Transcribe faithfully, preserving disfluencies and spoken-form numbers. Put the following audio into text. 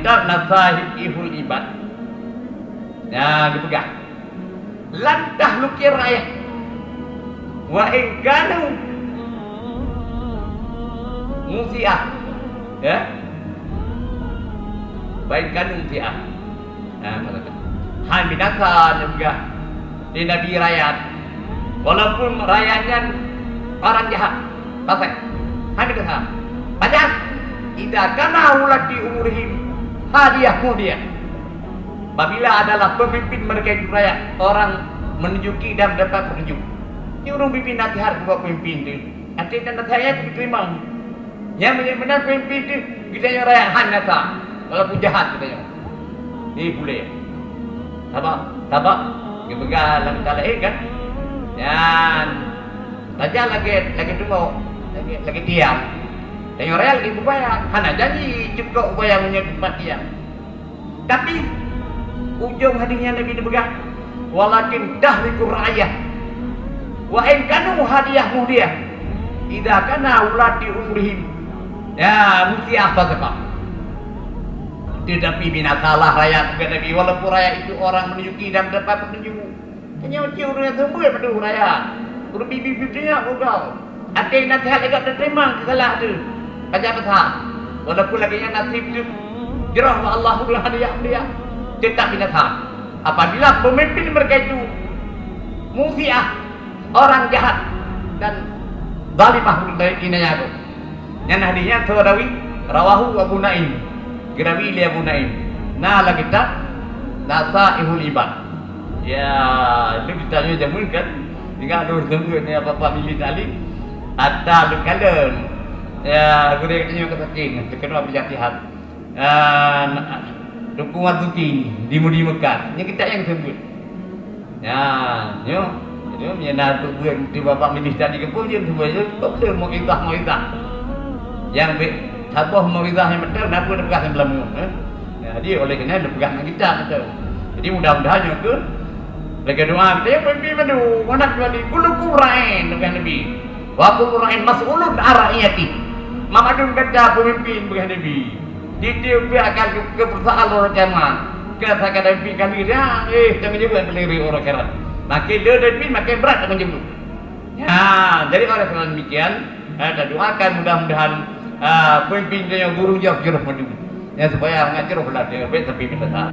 Kitab Nasaihul Ibad. Nah, geupeugah, "Lan tahlikir ra'yah, wa in kanu musi'ah." Ya. "Wa in kanu musi'ah." Nah, han binasa neupeugah di Nabi rakyat, walaupun rakyat nyan orang jahat, fasik, han binasa. Pajan, "Idza kana wulati umurihim hadiyah muhdiyah." Apabila adalah pemimpin mereka itu rakyat, orang menunjuki dan mendapat petunjuk. Ni ureuëng pimpin nasihat kepada pemimpin tu. Artinya nasihat itu diterima. Nyang beuna-beuna pemimpin tu geutanyoe rakyat han nyata, walaupun jahat geutanyoe. Di puléh. Sabab, sabab geupeugah lam kitab laén kan. Nyan saja lagée, lagée teungoh, lagée, lagée tiang. Tanyoe rakyat lagée bubaya, hana janji cukôp bubaya meunyoe teumpat tiang. Tapi ujong hadis nyan Nabi neupeugah, "Walakin tahlikur ra'yah, wa in kanu hadiyah muhdiyah, idza kana wulati umrihim, ya, musi'ah fasaqah." Tetapi binasalah rakyat, kata Nabi, walaupun rakyat itu orang menunjuki dan mendapat petunjuk. Tanyoe cit ureuëng nyang seumeubeuet padub raya. Ureuëng bibi-bibi nyan ugoe. Até nasihat lagak teurimong keusalah teuh. Pajan masa. Walaupun lagée nyan naseb teuh jroh bak Allah, ureuëng hana jak mulia, teutap binasa. Apabila pemimpin mereka itu musiah, orang jahat dan zalimah, ureuëng dari inaya tu. Nyan hadis nyan soe rawi, rawahu Abu Naim. Geurawi lé Abu Naim. Na lam kitab Nasaihul Ibad. Ya, itu geutanyoe jameun kan. Ingat lôn seumeubeuet nyan Bapak Mili Salim. Ata leukalon. Ya, gurée geutanyoe ka sakét, teukeunong Abi Jatihat. Ah, Teungku Marzuki di Mudi Mekah. Nyan kitab nyang seumeubeuet. Ya, nyoe. Jadi, meunyoe na teubeuet di Bapak Mili tadi ke pun, jeuet seumeubeuet, jeuet, kok beutôi mauizah-mauizah. Nyang bek saboh mauizah nyang beutôi, na peue neupeugah nyang beulamu, eh? Ya, jadi, oleh karena neupeugah ngon kitab beutôi. Jadi, mudah-mudahan nyoe keuh, lagée doa kita, ya, pemimpin mandum, meunan kecuali, "Kullukum ra'in," neupeugah Nabi. "Wa kullu ra'in mas'ulun an ra'iyatihi." Mandum gata pemimpin, peugah Nabi. Di tiep-tiep akan ke-, keupeurasaan uroe kiamat. Keu sakadar pih kali dah, eh, tanggong jaweueb keu ureuëng akhirat. Makin le dan pih makin brat tanggong jaweueb. Ya, jadi oleh karena demikian, eh, kita doakan mudah-mudahan, eh, pemimpin kita yang burung jauh jurus madu. Ya, supaya ngat jurus lah dia, baik tapi binasa.